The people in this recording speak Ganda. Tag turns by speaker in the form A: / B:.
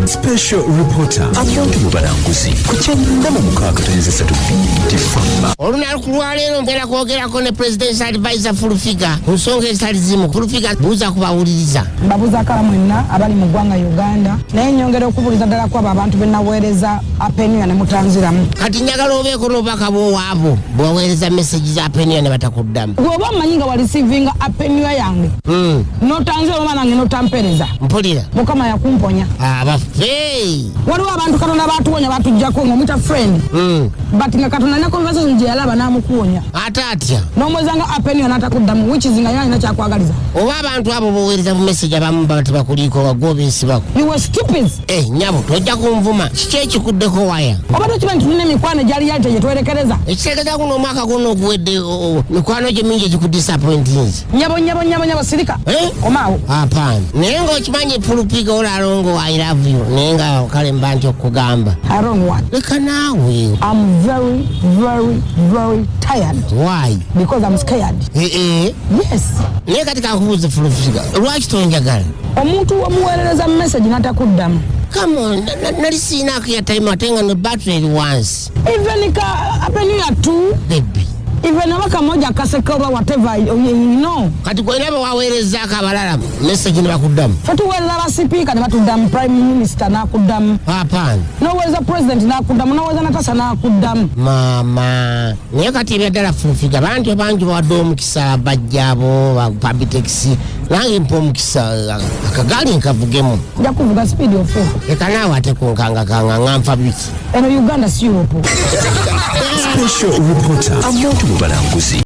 A: Special Reporter, abantu mu balanguzi ku 96.3 BT Fama.
B: Olunaku lwaleero ngenda kwogerako ne Presidential Advisor Full Figure ku nsonga ezitali zimu. Full Figure, buuza kubawuliriza.
C: Mbabuuzaako mwenna abali mu ggwanga Uganda, naye nyongera okubuuliza ddala kwabo abantu be naweereza Happy New Year ne mutanziramu.
B: Kati njagala obeeko n'obubaka bwowaabo bwewaweereza message za Happy New Year ne batakuddamu.
C: Bw'oba omanyi nga wareceivinga Happy New Year yange notanzira oba nange notampereza,
B: Mpulira.
C: Mukama yakumponya.
B: Abaffe.
C: Waliwo abantu Katonda batuwonya, batujjako ng'omuyita friend, but nga Katonda alina conversation gye yalaba n'amukuwonya.
B: Ate atya?
C: N'omwezanga Happy New Year n'atakuddamu, which is nga yalina kyakwagaliza.
B: Oba abantu abo boweereza bu message abamu baba tebakuliiko nga gwobeesibako.
C: You were stupid.
B: Eh, nyabo, tojja kunvuma. Kiki ekikuddeko waya?
C: Oba tokimanyi tulina emikwano egyali yali tegye twerekereza?
B: Ekitegeeza guno omwaka guno oguwedde, mikwano gye mingi egikudisappointinze.
C: Nyabo, nyabo, nyabo, nyabo, sirika.
B: Eh?
C: Omaawo.
B: Apaana, naye ng'okimanyi, Full Figure, olalongo, I love you, naye nga kale mba nti okugamba.
C: I don't want.
B: Leka naawe.
C: I'm very, very, very tired.
B: Why?
C: Because I'm scared.
B: Eh, eh.
C: Yes.
B: Naye kati kakubuuze, Full Figure, lwaki tonjagala?
C: Omuntu omuweerereza message n'atakuddamu.
B: Come on, nali siinaako airtime, ate nga ne battery eri wansi.
C: Even ka Happy New Year too.
B: Baby.
C: Even oba kamoja kaseka oba whatever.
B: Kati gwena be waweerezaako abalala message ne bakuddamu?
C: Fe tuweereza basipiika ne batuddamu, prime minister n'akuddamu.
B: Apaana.
C: N'oweereza president n'akuddamu, n'oweereza Natasa n'akuddamu.
B: Maama, naye kati ebyaddala, Full Figure, bantu bangi bawadde omukisa, bajjabo ba Abitex, nange mpa omukisa akagaali nkavugemu.
C: Nja kuvuga speed ofe.
B: Leka naawe, ate kunkangakanga nga nfa biki?
C: Eno Uganda si Europe.
A: Special Reporter, abantu mu balanguzi.